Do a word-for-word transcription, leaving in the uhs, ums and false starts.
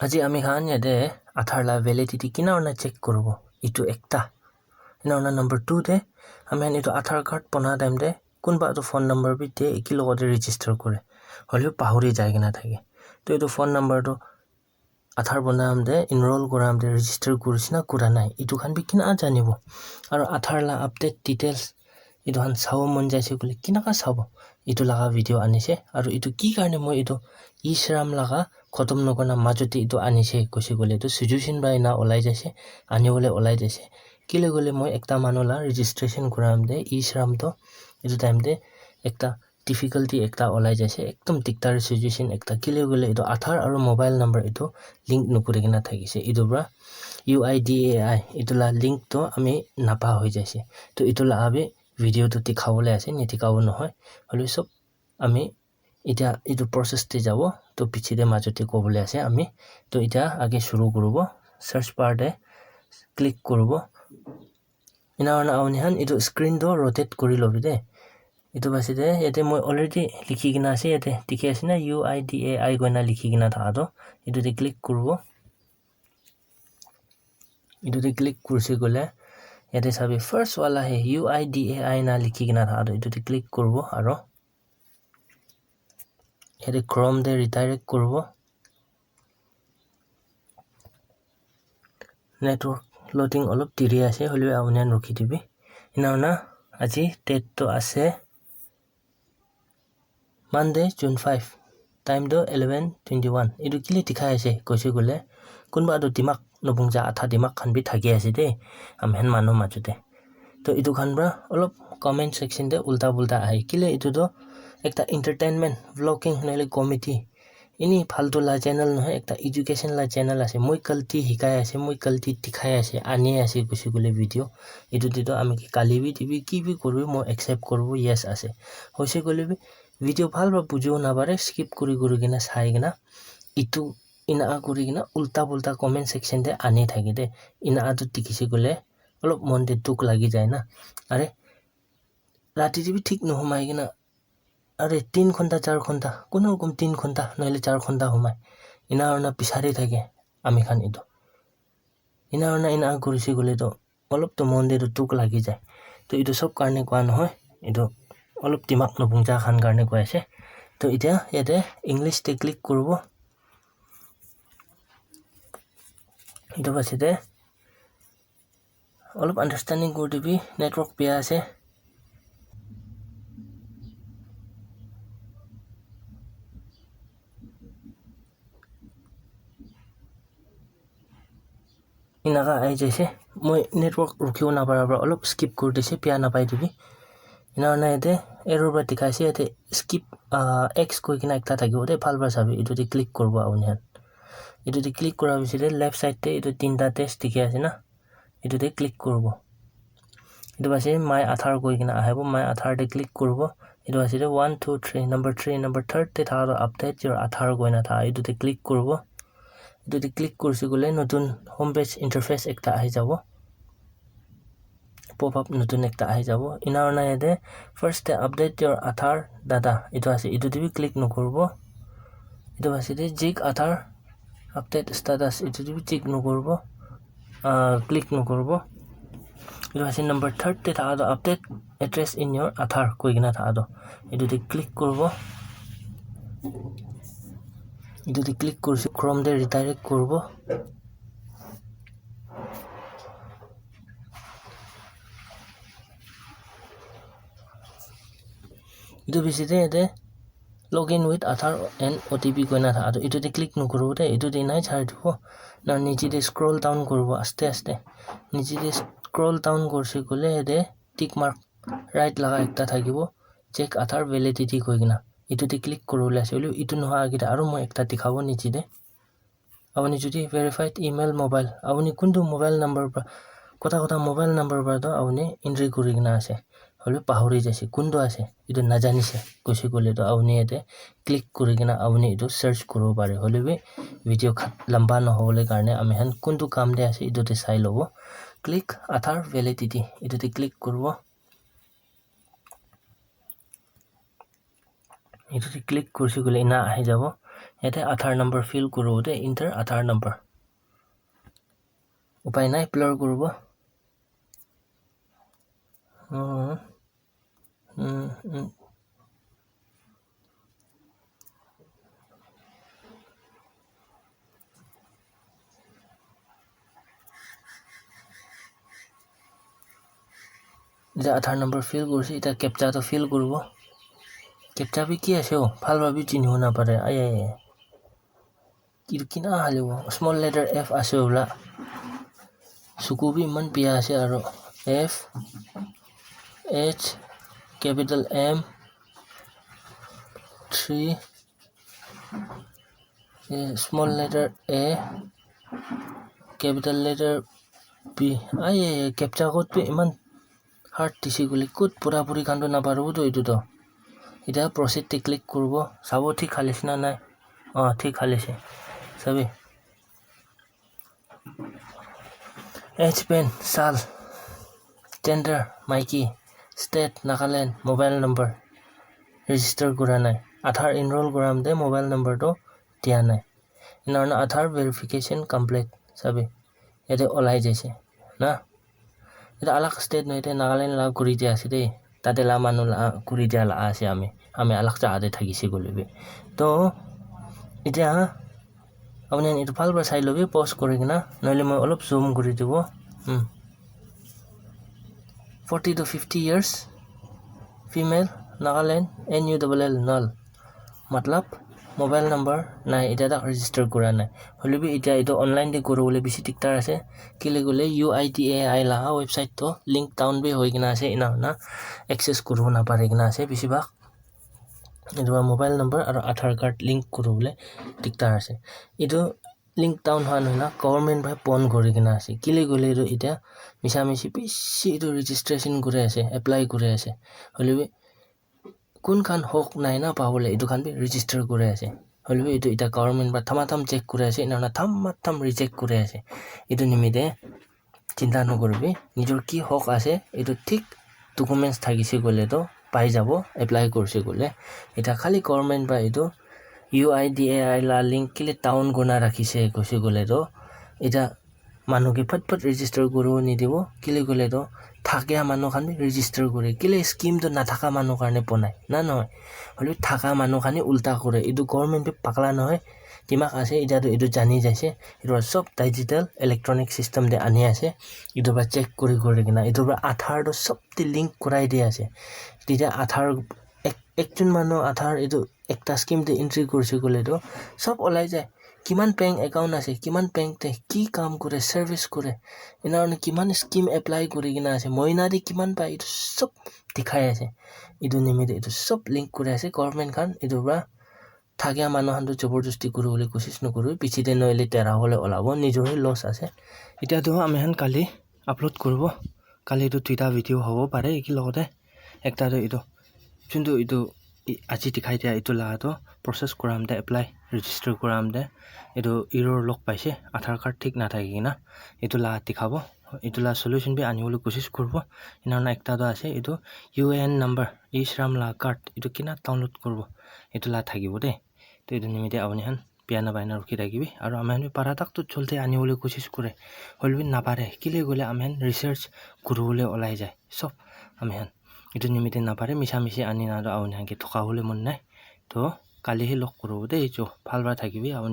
Aji ami khan yate Aadhaar la validity kina hoi na check kuribo, etu ekta. Ena hoi na number two te, ami khan etu Aadhaar card bona time te kunba tu phone number bi de eki logote register kore, hoilebi pahori jai kena thake. To etu phone number tu Aadhaar bona time te, enroll kura time te register kurise na kura nai, etu khan bi kina janibo? Aru Aadhaar la update details etu khan sabo mon jaise koile kinaka sabo? Etu laga video anise. Aru etu ki karne moi etu E-Shram laga khotom nokura na majot te etu anise koise koile etu situation para ena olai jaise, ani bole olai jaise. Kile koile moi ekta manu la registration kura time te E-Shram to etu time te ekta difficulty ekta olai jaise, ekdom diktar situation ekta. Kile koile etu Aadhaar aru mobile number etu link nokuri kena thakise. Etu para U I D A I etu la link to ami napa hoi jaise. To etu la abi video tu dikhabole ase, nidikhawo nohoi. Hoilebi sob ami etia etu process te jabo, to piche te majot te kobole ase ami. To etia age shuru kuribo, search bar te click kuribo. Ena hoi na apuni khan etu screen to rotate kuri lobi de. Etu base de, yate moi already likhi kena ase, yate dikhi ase na, U I D A I koina likhi kena thaka to. Etu te click kuribo. Etu te click kurise koile, yate sabi first wala he U I D A I na likhi kena thaka to, etu te click kuribo aro yate Chrome te redirect kuribo. Network loading olop diri ase, hoilebi apuni khan rukhi dibi. Ena hoi na aji date to ase Monday, June five, time to eleven twenty-one. Etu kile dikhai ase koise koile, kunba tu dimag nobungja, adha dimag khan bi thaki ase de, ami khan manu majot te. To etu khan para olop comment section te ulta pulta ahe, kile etu to ekta entertainment, vlogging, nohole comedy, eni faltu la channel nohoi, ekta education la channel ase. Moi galti hikai ase, moi galti dikhai ase, ani ase koise koile video. Etu te to ami ke gali bi dibi, ki bi kuribi, moi accept kuribo, yes ase. Hoise koile bi video bhal para bujibo napare, skip kuri kuri kena sai kena, etu ena kuri kena ulta pulta comment section te ani thake de. Ena tu dikhise koile olop mon te dukh lagi jai na. Are, rati te bi thik nohomai kena, are, tin ghonta, char ghonta, kuno rokom tin ghonta nohole char ghonta homai, ena hoi na bisari thake ami khan etu. Ena hoi na ena kurise koile to olop to mon te to dukh lagi jai. To etu sob karne koa nohoi, etu olop dimag nobungja khan karne koi ase. To etia yate English te click kuribo. Etu base de olop understanding kuri dibi, network bia ase. Enaka ahi jaise, moi network rukhibo napara para olop skip kuri dise, bia napai dibi. Ena hoi na yate arrow para dikhai ase, yate skip, ah, X koi kena ekta thakibo de, bhal para sabi, etu te click kuribo apuni khan. Etu te click kura piche te left side te etu tinta dash dikhi ase na, etu te click kuribo. Etu ase My Aadhaar koi kena ahibo, My Aadhaar te click kuribo. Etu ase de one, two, three, number three, number third te thaka to update your Aadhaar koina thaka, etu te click kuribo. Etu te click kurise koile notun home page interface ekta ahi jabo, pop up notun ekta ahi jabo. Ena hoi na yate first te update your Aadhaar data etu ase, etu te bi click nokuribo. Etu ase de check Aadhaar update status, etu te bi check nokuribo, ah, click nokuribo. Etu ase number third te thaka to update address in your Aadhaar koi kena thaka to, etu te click kuribo. Etu te click kurise, Chrome te redirect kuribo. Etu piche te yate login with Aadhaar and O T P koina thaka to, etu te click nokuribo de, etu te enai chari dibo. Na niche te scroll down kuribo aste aste. Niche te scroll down kurise koile yate tick mark right laga ekta thakibo, check Aadhaar validity koi kena. Etu te click kuribole ase, hoilebi etu nohoi age te aru moi ekta dikhabo niche te. Apuni jodi verified email mobile, apuni kuntu mobile number para, kotha kotha mobile number para to apuni entry kuri kena ase, hoilebi pahori jaise, kuntu ase, etu najanise koise koile to apuni yate click kuri kena apuni etu search kuribo pare. Hoilebi video khat lamba nohobole karne ami khan kuntu kam te ase, etu te sai lobo. Click Aadhaar validity, etu te click kuribo. Etu te click kurise koile ena ahi jabo. Yate Aadhaar number fill kuribo de, enter Aadhaar number. Upai nai, blur kuribo. Hmm. Hmm, hmm. Etia Aadhaar number fill kurishi, etia captcha to fill kuribo. Captcha bi ki ase o, bhal para bi chinibo napare. Ai, ai, ai. Etu kina halibo, small letter F ase hobola. Suku bi eman biya ase aro F H capital M three, eh, small letter A, capital letter B. Ai, ai, ai, captcha code bi eman hard dise koile kot pura puri khan toh naparibo toh etu toh. Etia proceed te click kuribo, sabo thik halise na nai. Oh, thik halise. Sabi. Age band, sal, gender, maiki, state, Nagaland, mobile number, register kura nai. Aadhaar enroll kura mate mobile number toh dia nai. Ena hoina Aadhaar verification complete, sabi. Yate olai jaise, na? Etu alak state nohoi, yate Nagaland la kuri dia ase de. Tate la manu la kuri dia la ase ami. Ami alak jaga te thakise koile bi. To, etia, apni khan etu bhal para sai lobi, pause kuri kena, nohole moi olop zoom kuri dibo. Hmm. Forty to fifty years, female, Nagaland, N U L L, null. Matlab, mobile number nai, etia tak register kura nai. Hoile bi etia etu online te kuribole bishi diktar ase. Kile koile U I D A I laga website toh link down bi hoi kena ase, ena hoina access kuribo napari kena ase bishi bhag. Etu para mobile number aro Aadhaar card link kuribole diktar ase. Etu link down howa nahoi na government para bon kuri kena ase. Kile koile etu etia misa misi bishi etu registration kuri ase, apply kuri ase. Hoile bi kun khan hok nai na pabole etu khan bi register kuri ase. Hoile bi etu etia government para thama tham check kuri ase, ena hoina thama tham reject kuri ase. Etu nimite chinta nokuribi, nijor ki hok ase, etu thik documents thakise koile toh pai jabo, apply kurise koile. Etia khali government para etu U I D A I la link kile down kurina rakhise koise koile toh, etia manu ke phat phat register kuribo nidibo, kile koile toh thakia manu khan bi register kure, kile scheme toh nathaka manu karne bonai, na nohoi? Hoilebi thaka manu khan he ulta kure, etu government bi pagla nohoi, dimag ase, etia toh etu jani jaise, etu para sob digital electronic system te ani ase, etu para check kuri kuri kena, etu para Aadhaar toh sob te link kurai di ase, tetya Aadhaar ek, ekjon manu Aadhaar etu ekta scheme te entry kurise koile toh sob olai jai. Kiman bank account ase, kiman bank te ki kam kure, service kure, ena hoina kiman scheme apply kuri kena ase, moina te kiman pai, etu sob dikhai ase. Etu nimite etu sob link kuri ase government khan. Etu para thakia manu khan toh jabardasti kuribole kosis nokuribi, piche te nohoile dera hole olabo, nijor he loss ase. Etia toh ami khan kali upload kuribo, kali toh duita video hobo pare eki logote. Ekta toh etu, juntu etu i-, aji dikhai dia etu laga toh process kura mate apply, register kura mate etu error log paise, Aadhaar card thik nathaki kena etu laga dikhabo, etu laga solution bi anibole kosis kuribo. Ena hoina ekta toh ase etu U A N number, E-Shram laga card etu kena download kuribo, etu laga thakibo de. Toh etu nimite apni khan bia napai na rukhi thakibi, aru ami khan bi para tak toh jaldi anibole kosis kure, hoilebi napare, kile koile ami khan research kuribole olai jai sob ami khan. Etu nimite napare, misa misi ani na toh apni khan ke thoka bole mon nai. Toh kali he log kuribo de, etu bhal para thakibi apni.